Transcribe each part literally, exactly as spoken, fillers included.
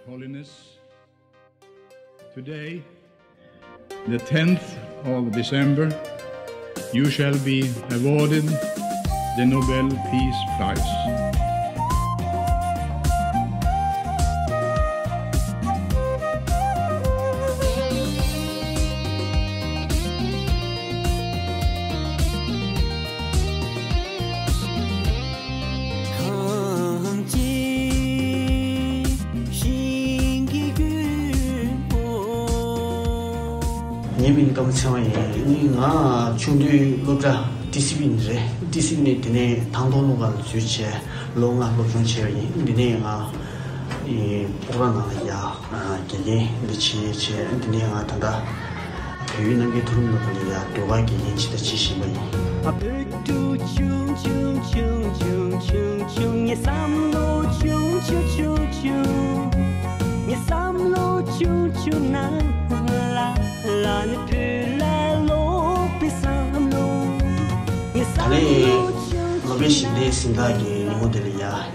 Holiness, today, the tenth of December, you shall be awarded the Nobel Peace Prize. ངའི་མིང་ཀརྨ་ཚེ་དབང་ཡིན། ང་ཆུང་དུས་སློབ་གྲྭ་ཏི་སི་བི་ནས་རེད། ཏི་སི་བི་ནས་དེ་ནས་ཐང་སྟོང་སློབ་གྲྭ་ལ་འཛུལ་བྱས་ལོ་ལྔ་སློབ་སྦྱོང་བྱས་པ་ཡིན། འདི་ནས་ང་ཨེ་སྤོག་ར་ནང་ལ་ཡ་དགེ་རྒན་འདི་བྱས་བྱས། འདི་ནས་ང་ད་ལྟ་བལ་ཡུལ་རྣམ་རྒྱལ་མཐོ་རིམ་སློབ་གྲྭ་ལ་ཡ་ཟློས་གར་དགེ་རྒན་བྱས་དང་བྱེད་བཞིན་པ་ཡིན། ད་ལན་ནོ་བེལ་ཞི་བདེའི་གཟེངས་རྟགས་ཀྱི་ཉིན་མོ་དེ་ལ་ཡ་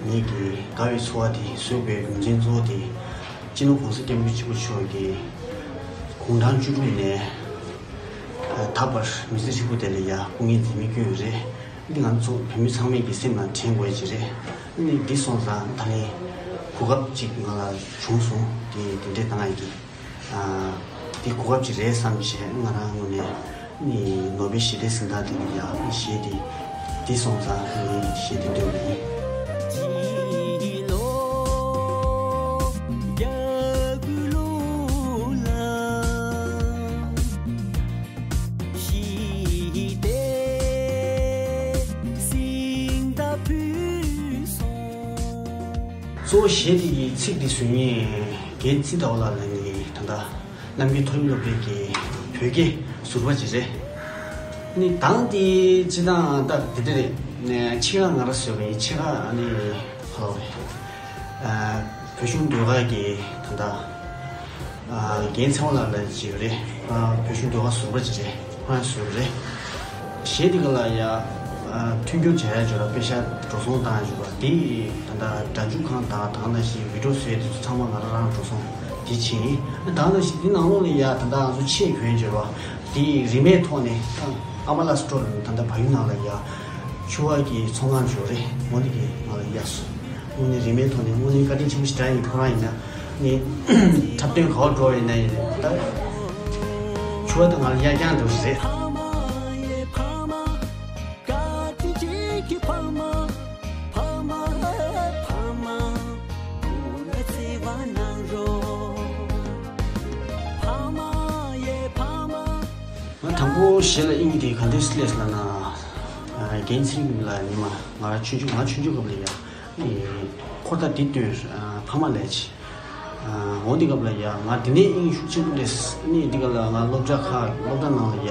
ངེད་ཀྱི་དགའ་བའི་ཚོར་བ་དེ་བཟོས་པའི་རྒྱུ་མཚན་གཙོ་བོ་དེ་སྤྱི་ནོར་༸གོང་ས་༸སྐྱབས་མགོན་ཆེན་པོ་མཆོག་གིས་དགུང་གྲངས་བཅུ་དྲུག་ནས་ད་བར་མི་ཚེ་ཧྲིལ་པོ་དེ་ལ་ཡ་སྐུ་ངལ་འཛེམས་མེད་བསྐྱོན་ཡོད་རེད། འདི་ང་ཚོ་བོད་མི་ཚང་མས་ཀྱི་སེམས་ནང་དྲན་དགོས་ཡ་ཅིག་རེད། ཨ་ནི་འདི་སོང་ཙང་ད་ལན་གོ་སྐབས་ཅིག་ང་ལ་བྱུང་སོང་། དེ་དེ་འདྲས་བཏང་ཡ་གི་ཨ་འདི་གོ་སྐབས་ཅིག་རེད་བསམ་བྱས། ང་རང་ངོས་ནས་ནི་ནོ་བེལ་ཞི་བདེའི་གཟེངས་རྟགས་དེ་ལ་ཡ་ནི་གཞས་དེ་འདི་སོང་ཙང་ནི་གཞས་དེ་འདོན་པ་ཡིན། གཙོ་བོ་གཞས་འདི་ཡི་ཚིག་འདི་བཟོ་མཁན་རྒན་ཚེ་ཟླ་བ་ལགས་ལ་ནི་ད་ལྟ་རྣམ་རྒྱལ་མཐོ་རིམ་སློབ་གྲྭའི་གི་བོད་སྐད་ཟུར་པ་ཅིག་རེད། ནི་གདངས་འདི་སྤྱིར་བཏང་ད་འདི་འདྲ་རེད། ནི་ཕྱེད་ཀ་ང་རང་བཟོས་པ་ཡིན། ཕྱེད་ཀ་ནི་ཧོ་བོད་གཞུང་ཟློས་གར་གྱི་ད་ལྟ་རྒན་ཚེ་དབང་ལགས་ལ་ཅིག་ཡོད་རེད། བོད་གཞུང་ཟློས་གར་ཟུར་པ་ཅིག་རེད། ཁོ་རང་ཟུར་རེད། གཞས་འདི་ག་ལ་ཡ་མཐུན་འགྱུར་བྱ་ཡ་ཅིག་ཡོད་ར། དཔེ་ཤ་འགྲོ་སོང་བཏང་ཡ་ཅིག་ཡོད་ར། དེ་ད་ལྟ་སྒྲ་འཇུག་ཁང་དང་དེ་ནང་བཞིན་བི་ཌི་ཡོ་བཟོ་ཡ་དེ་ཚོ་ཚང་མ་ང་རང་རང་འགྲོ་སོང་དེ་བྱས་ཡིན། དེ་ནང་བཞིན་དེ་ནང་ལོགས་ལ་ཡ་ད་ལྟ་ང་ཚོ་ཆེད་གྱོན་ཅིག་ཡོད་ར། དེ་རིན་མེད་ཐོག་ནས་ཨ་མ་ལགས་སི་ཊོར་ལ་ད་ལྟ་བལ་ཡུལ་ནང་ལ་ཡ་ཕྱུ་པ་གི་ཚོང་ཁང་ཅིག་ཡོད་རེད། འོ་འདི་གིས་ང་ལ་གཡར་སོང་། དངོས་གནས་རིན་མེད་ཐོག་ནས་དངོས་གནས་བཀའ་དྲིན་ཆེན་པོ་ཞིག་འདྲ་ཡིན། ཁོ་རང་ཡིན་ན་ནི་འཁྲབ་སྟོན་ག་པར་འགྲོ་བ་ཡིན་ན་ཡིན་ད། ཕྱུ་པ་དང་ང་ལ་གཡར་རྐྱང་འགྲོ་ཞིག་རེད། ང་དང་པོ་གཞས་ལ་དབྱིངས་དེ་ག་འདྲས་སླེབས་ལབ་ན། རྒན་ཚེ་རིང་ལགས་ཉི་མ་ང་རང་ཆུང་ཆུང་ང་ཆུང་ཆུང་སྐབས་ལ་ཡ། ཨེ། འཁོར་ཐག་འདི་སྟོན། ཨ། ཕ་མ་ལས་ཆེ། ཨ། འོ་འདི་སྐབས་ལ་ཡ་ང་འདི་ནས་དབྱིངས་ཤུགས་ཆེན་པོ་སླེབས། ཨ་ནི་འདི་ག་ལ་ང་སློབ་གྲྭ་ཁག་སློབ་གྲྭ་ནང་ལ་ཡ་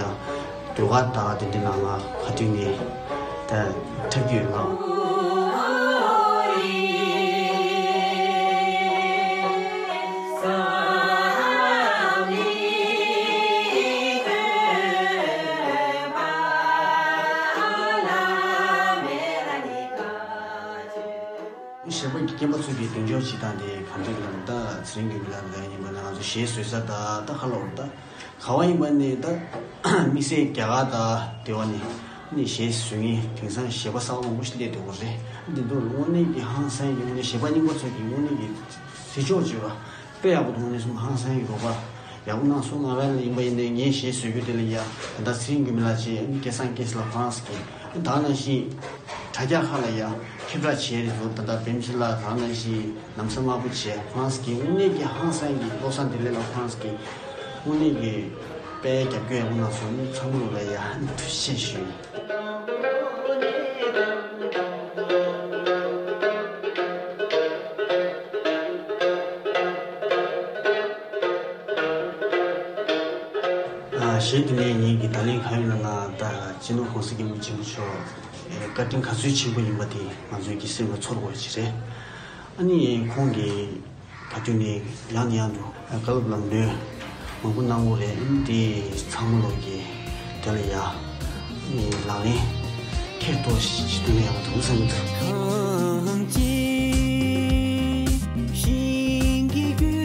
ཟློས་གར་དང་དེ་འདྲ་ནང་ང་ག་དུས་ནས་ད་འཁྲབ་རྒྱུ་ཡོད་ལགས། གཞས་པ་གི་རྐྱེན་པ་ཚོ་གི་གདེང་འཇོག་བྱེད་སྟངས་དེ་ག་འདྲ་ལབ་ན། ད་ཚེ་རིང་རྒྱུད་སྨད་ལགས་རེད་ཡིན་པ་ན་ང་ཚོ་གཞས་བཟོ་ས་ད་ད་ཁ་ལོ་ད་ག་བ་ཡིན་པ་ནས་ད་དམིགས་བསལ་རྒྱ་གར་ད་དེ་བ་ནས་ནས་གཞས་བཟོ་མཁན་དེང་སང་གཞས་པ་གསར་པ་མང་པོ་ཞིག་སླེབས་འདུག་པ་རེད། འདི་ཚོ་དངོས་གནས་ཀྱི་ཧང་སང་གི་དངོས་གནས་གཞས་པ་རྙིང་པ་ཚོ་གི་དངོས་གནས་ཀྱི་བརྩི་འཇོག་བྱེད་པ་དཔེ་ཡག་པོ་འདུག་དངོས་གནས་སོང་ཧང་སང་གི་རོགས་པ། ཡག་པོ་གནང་སོང་། ང་རང་ལ་ཡིན་པ་ཡིན་ནའི་ངའི་གཞས་བཟོ་རྒྱུ་དེ་ལ་ཡ་ད་ལྟ་ཚེ་རིང་རྒྱུད་སྨད་ལགས་བྱས། སྐལ་བཟང་སྐལ་བཟང་ལགས་ཁོ་རང་ཚོ་གིས་ད་ག་ནང་བཞིན་དྲ་རྒྱ་ཁག་ལ་ཡ་ཁྱབ་བསྒྲགས་བྱས་རེད་འདུག་ད་ལྟ་པད་མ་ཚེ་ལགས་ད་ག་ནང་བཞིན་ལམ་བཟང་དམར་པོ་བྱས། ཁོ་རང་ཚོ་གིས་དངོས་གནས་ཀྱི་ཧང་སང་གི་བློ་བཟང་བདེ་ལེགས་ལགས་ཁོ་རང་ཚོ་གིས་དངོས་གནས་ཀྱི་དཔེ་རྒྱབ་སྐྱོར་ཡག་པོ་གནང་སོང་། ཚང་མ་ལ་ཡ་ཐུགས་རྗེ་ཆེ་ཞུ། ཨ། གཞས་འདི་ནས་ངེད་ཀྱི་ད་ལན་ག་ཡོད་ན་ང་ད་སྤྱི་ནོར་༸གོང་ས་༸སྐྱབས་མགོན་ཆེན་པོ་མཆོག་བཀའ་དྲིན་ག་ཚོད་ཆེན་པོ་ཡིན་པ་དེ་ང་ཚོའི་གི་སེམས་ལ་ཚོར་དགོས་ཀྱི་རེད། ཨ་ནི་ཁོང་གིས་ག་དུས་ནས་ཡང་ནས་ཡང་དུ་བཀའ་སློབ་ལམ་སྟོན་མང་པོ་གནང་གི་རེད། དེ་ཚང་མ་ལོག་གི་དེ་ལ་ཡ་ལག་ལེན་འཁྱེར་ཐུབ་ཞིག་བྱེད་ཐུབ་ན་ཡག་པོ་འདུག་བསམ་གྱི་འདུག།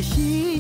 ཞིག